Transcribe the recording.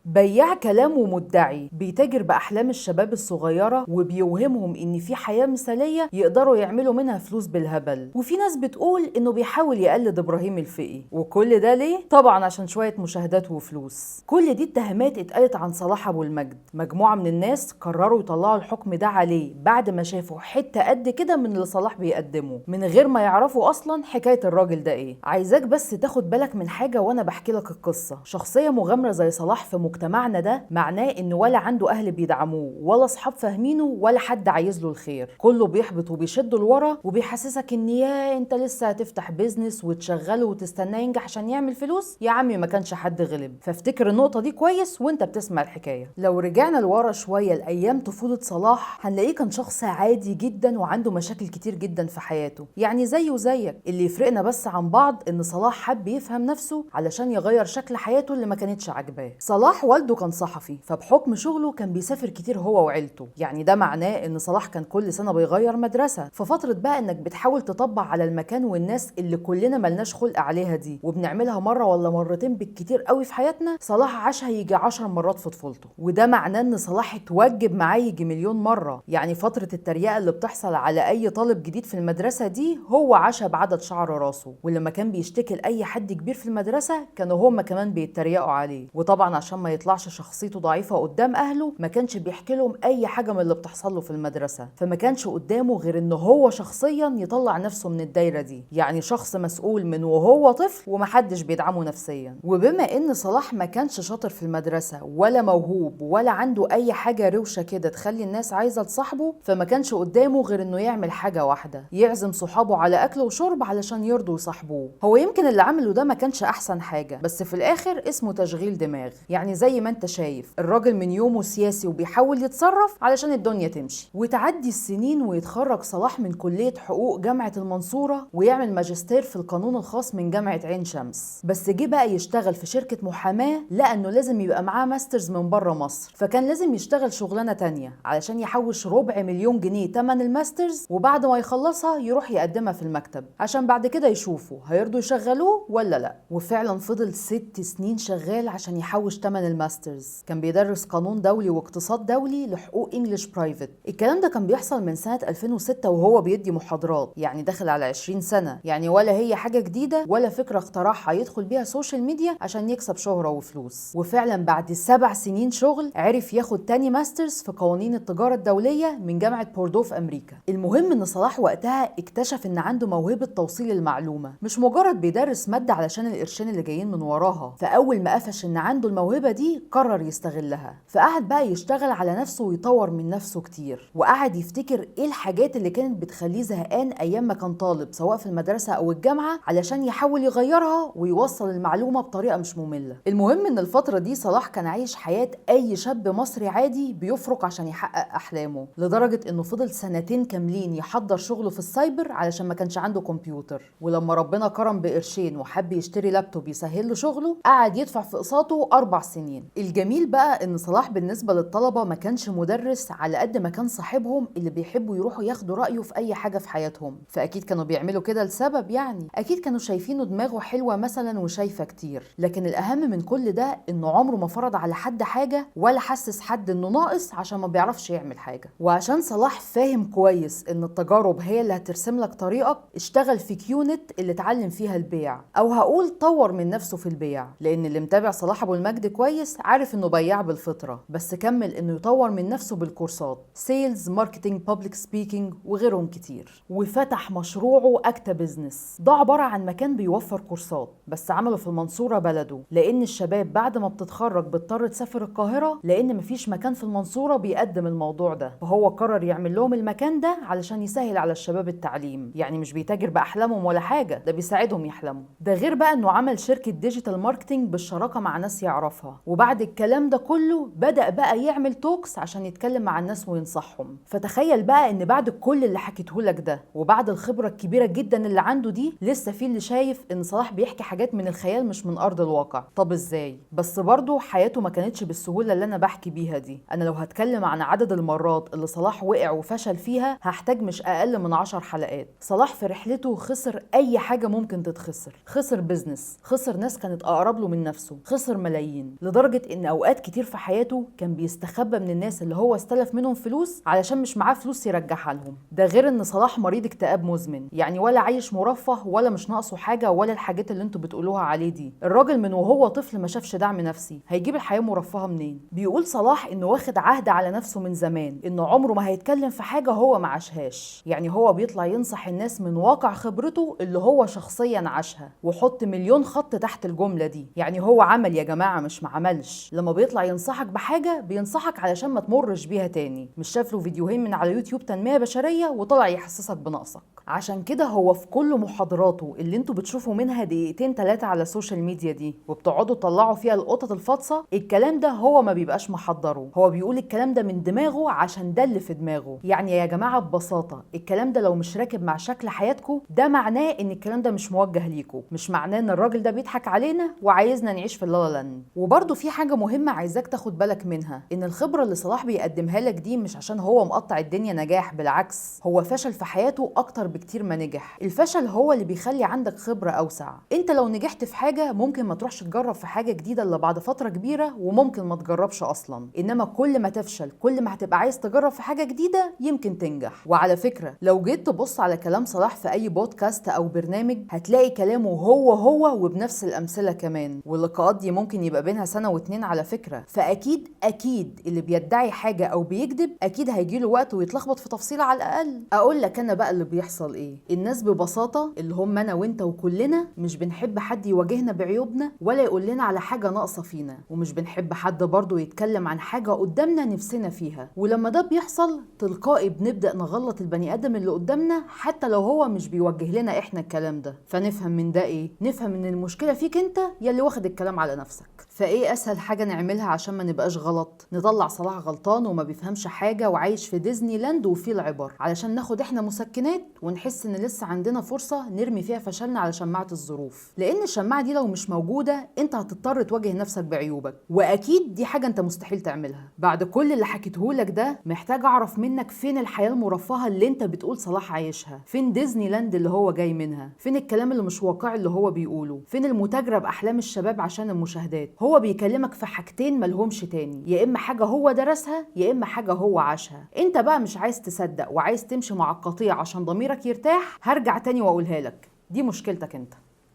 بياع كلام ومدعي، بيتاجر بأحلام الشباب الصغيرة وبيوهمهم إن في حياة مثالية يقدروا يعملوا منها فلوس بالهبل. وفي ناس بتقول إنه بيحاول يقلد إبراهيم الفقي، وكل ده ليه؟ طبعا عشان شوية مشاهدات وفلوس. كل دي اتهامات اتقالت عن صلاح أبو المجد. مجموعة من الناس قرروا يطلعوا الحكم ده عليه بعد ما شافوا حتة قد كده من اللي صلاح بيقدمه، من غير ما يعرفوا أصلا حكاية الراجل ده إيه. عايزاك بس تاخد بالك من حاجة وأنا بحكي لك القصة. شخصية مغامرة زي صلاح في مجتمعنا ده معناه إن ولا عنده أهل بيدعموه، ولا أصحاب فاهمينه، ولا حد عايز له الخير. كله بيحبط وبيشده لورا وبيحسسك إن يا أنت لسه هتفتح business وتشغله وتستناه ينجح عشان يعمل فلوس، يا عمي ما كانش حد غلب. فافتكر النقطة دي كويس وانت بتسمع الحكاية. لو رجعنا لورا شوية لأيام طفولة صلاح هنلاقيه كان شخص عادي جدا وعنده مشاكل كتير جدا في حياته، يعني زيه وزيك. اللي يفرقنا بس عن بعض ان صلاح حب يفهم نفسه علشان يغير شكل حياته اللي ما كانتش عاجباه. صلاح والده كان صحفي، فبحكم شغله كان بيسافر كتير هو وعيلته، يعني ده معناه ان صلاح كان كل سنة بيغير مدرسة. ففترة بقى انك بتحاول تطبع على المكان والناس اللي كلنا ملناش خلق عليها دي وبنعملها مرة ولا مرتين بالكتير قوي في حياتنا، صلاح عاشها يجي 10 مرات في طفولته. وده معناه ان صلاح اتوجب معاه يجي مليون مرة. يعني فترة التريقة اللي بتحصل على اي طالب جديد في المدرسة دي هو عاشها بعدد شعر راسه، ولما كان بيشتكي لاي حد كبير في المدرسة كانوا هما كمان بيتريقوا عليه. وطبعا عشان ما يطلعش شخصيته ضعيفة قدام اهله ما كانش بيحكي لهم اي حاجة من اللي بتحصل له في المدرسة، فما كانش قدامه غير ان هو شخصيا يطلع نفسه من الدايرة دي. يعني شخص مسؤول من وهو طفل ومحدش بيدعمه نفسيا. وبما ان صلاح ما كانش شاطر في المدرسة ولا موهوب ولا عنده اي حاجة روشة كده تخلي الناس عايزة تصاحبه، فما كانش قدامه غير انه يعمل حاجة واحدة، يعزم صحابه على اكل وشرب علشان يرضوا يصاحبوه. هو يمكن اللي عمله ده ما كانش احسن حاجة، بس في الاخر اسمه تشغيل دماغ. يعني زي ما انت شايف الراجل من يومه سياسي وبيحاول يتصرف علشان الدنيا تمشي. وتعدي السنين ويتخرج صلاح من كلية حقوق جامعة المنصورة ويعمل ماجستير في القانون الخاص من جامعة عين شمس. بس جه بقى يشتغل في شركة محاماة لأنه لازم يبقى معاه masters من بره مصر، فكان لازم يشتغل شغلانة تانية علشان يحوش 250,000 جنيه تمن ال masters، وبعد ما يخلصها يروح يقدمها في المكتب عشان بعد كده يشوفوا هيرضوا يشغلوه ولا لا. وفعلا فضل 6 سنين شغال عشان يحوش تمن ال masters. كان بيدرس قانون دولي واقتصاد دولي لحقوق English private. الكلام ده كان بيحصل من سنة 2006 وهو بيدي محاضرات، يعني داخل على 20 سنة، يعني ولا هي حاجة جديدة ولا فكرة اخترعها يدخل بيها social media عشان يكسب شهرة وفلوس. وفعلا بعد 7 سنين شغل عرف ياخد تاني masters في قوانين التجارة الدولية من جامعة بوردو في أمريكا. المهم ان صلاح وقتها اكتشف ان عنده موهبة توصيل المعلومة، مش مجرد بيدرس مادة علشان القرشين اللي جايين من وراها. فأول ما قفش ان عنده الموهبة دي قرر يستغلها، فقعد بقى يشتغل على نفسه ويطور من نفسه كتير، وقعد يفتكر ايه الحاجات اللي كانت بتخليه زهقان ايام ما كان طالب سواء في المدرسة او الجامعة علشان يحاول يغيرها ويوصل المعلومة بطريقة مش مملة. المهم ان الفترة دي صلاح كان عايش حياة اي شاب مصري عادي بيفرق عشان يحقق احلامه، لدرجة انه فضل 2 سنين كاملين يحضر شغله في السايبر علشان ما كانش عنده كمبيوتر. ولما ربنا كرم بقرشين وحب يشتري لابتوب يسهل له شغله قعد يدفع في اقساطه 4 سنين. الجميل بقى ان صلاح بالنسبة للطلبة ما كانش مدرس على قد ما كان صاحبهم اللي بيحبوا يروحوا ياخدوا رأيه في اي حاجة في حياتهم، فاكيد كانوا بيعملوا كده لسبب، يعني اكيد كانوا شايفينه دماغه حلوة مثلا وشايفة كتير. لكن الاهم من كل ده انه عمره ما فرض على حد حاجة ولا حسس حد انه ناقص عشان ما بيعرفش يعمل حاجة. وعشان صلاح فاهم كويس ان التجارب هي اللي هترسم لك طريقك، اشتغل في كيونت اللي اتعلم فيها البيع، او هقول طور من نفسه في البيع، لان اللي متابع صلاح ابو المجد كويس عارف انه بياع بالفطرة، بس كمل انه يطور من نفسه بالكورسات sales، marketing، public speaking وغيرهم كتير. وفتح مشروعه اكتا business. ده عبارة عن مكان بيوفر كورسات، بس عمله في المنصورة بلده، لان الشباب بعد ما بتتخرج بتضطر تسافر القاهرة لان مفيش مكان في المنصورة بيقدم الموضوع ده، فهو قرر يعمل لهم المكان ده علشان يسهل على الشباب التعليم. يعني مش بيتاجر باحلامهم ولا حاجة، ده بيساعدهم يحلموا. ده غير بقى انه عمل شركة digital marketing بالشراكة مع ناس يعرفها. وبعد الكلام ده كله بدأ بقى يعمل talks عشان يتكلم مع الناس وينصحهم. فتخيل بقى ان بعد كل اللي حكيته لك ده وبعد الخبرة الكبيرة جدا اللي عنده دي، لسه في اللي شايف ان صلاح بيحكي حاجات من الخيال مش من ارض الواقع. طب ازاي؟ بس برضه حياته ما كانتش بالسهولة اللي انا بحكي بيها دي. انا لو هتكلم عن عدد المرات اللي صلاح وقع وفشل فيها هحتاج مش اقل من 10 حلقات. صلاح في رحلته خسر اي حاجة ممكن تتخسر، خسر business، خسر ناس كانت اقرب له من نفسه، خسر ملايين، لدرجة لدرجة ان اوقات كتير في حياته كان بيستخبى من الناس اللي هو استلف منهم فلوس علشان مش معاه فلوس يرجعها لهم. ده غير ان صلاح مريض اكتئاب مزمن، يعني ولا عايش مرفه ولا مش ناقصه حاجة ولا الحاجات اللي انتوا بتقولوها عليه دي. الراجل من وهو طفل ما شافش دعم نفسي، هيجيب الحياة مرفهه منين؟ بيقول صلاح انه واخد عهد على نفسه من زمان انه عمره ما هيتكلم في حاجة هو ما عاشهاش، يعني هو بيطلع ينصح الناس من واقع خبرته اللي هو شخصيا عاشها، وحط مليون خط تحت الجملة دي. يعني هو عمل يا جماعة مش ما عملش. لما بيطلع ينصحك بحاجة بينصحك علشان ما تمرش بيها تاني، مش شاف له فيديوهين من على يوتيوب تنمية بشرية وطلع يحسسك بنقصك. عشان كده هو في كل محاضراته اللي انتوا بتشوفوا منها دقيقتين 3 على ال social media دي وبتقعدوا تطلعوا فيها القطط الفاطسه، الكلام ده هو ما بيبقاش محضرة، هو بيقول الكلام ده من دماغه عشان ده اللي في دماغه. يعني يا جماعة ببساطة الكلام ده لو مش راكب مع شكل حياتكم ده معناه ان الكلام ده مش موجه ليكم، مش معناه ان الراجل ده بيضحك علينا وعايزنا نعيش في اللالا لاند. وبرده في حاجة مهمة عايزاك تاخد بالك منها، ان الخبرة اللي صلاح بيقدمها لك دي مش عشان هو مقطع الدنيا نجاح، بالعكس هو فشل في حياته اكتر بكتير ما نجح. الفشل هو اللي بيخلي عندك خبرة أوسع. انت لو نجحت في حاجة ممكن ما تروحش تجرب في حاجة جديدة الا بعد فترة كبيرة، وممكن ما تجربش أصلا. إنما كل ما تفشل كل ما هتبقى عايز تجرب في حاجة جديدة يمكن تنجح. وعلى فكرة لو جيت تبص على كلام صلاح في أي بودكاست أو برنامج هتلاقي كلامه هو هو وبنفس الأمثلة كمان، واللقاءات دي ممكن يبقى بينها 1 و2 سنة على فكرة. فأكيد أكيد اللي بيدعي حاجة أو بيكذب أكيد هيجيله وقت ويتلخبط في تفصيلة على الأقل. أقول لك أنا بقى اللي بيحصل ايه؟ الناس ببساطة اللي هم انا وانت وكلنا مش بنحب حد يواجهنا بعيوبنا ولا يقول لنا على حاجة ناقصة فينا، ومش بنحب حد برضو يتكلم عن حاجة قدامنا نفسنا فيها. ولما ده بيحصل تلقائي بنبدأ نغلط البني آدم اللي قدامنا حتى لو هو مش بيوجه لنا احنا الكلام ده. فنفهم من ده ايه؟ نفهم ان المشكلة فيك انت يلي واخد الكلام على نفسك. فايه اسهل حاجة نعملها عشان ما نبقاش غلط؟ نطلع صلاح غلطان وما بيفهمش حاجة وعايش في ديزني لاند وفيه العبر، علشان ناخد احنا مسكنات ونحس ان لسه عندنا فرصة نرمي فيها فشلنا على شماعة الظروف. لان الشماعه دي لو مش موجودة انت هتضطر تواجه نفسك بعيوبك، واكيد دي حاجة انت مستحيل تعملها. بعد كل اللي حكيتهولك ده محتاج اعرف منك فين الحياة المرفهه اللي انت بتقول صلاح عايشها؟ فين ديزني لاند اللي هو جاي منها؟ فين الكلام اللي مش واقعي اللي هو بيقوله؟ فين المتاجره باحلام الشباب عشان المشاهدات؟ هو بيكلمك في حاجتين ملهمش تاني، يا اما حاجة هو درسها يا اما حاجة هو عاشها. انت بقى مش عايز تصدق وعايز تمشي مع القطيع عشان ضميرك يرتاح، هرجع تاني واقولها لك، دي مشكلتك انت.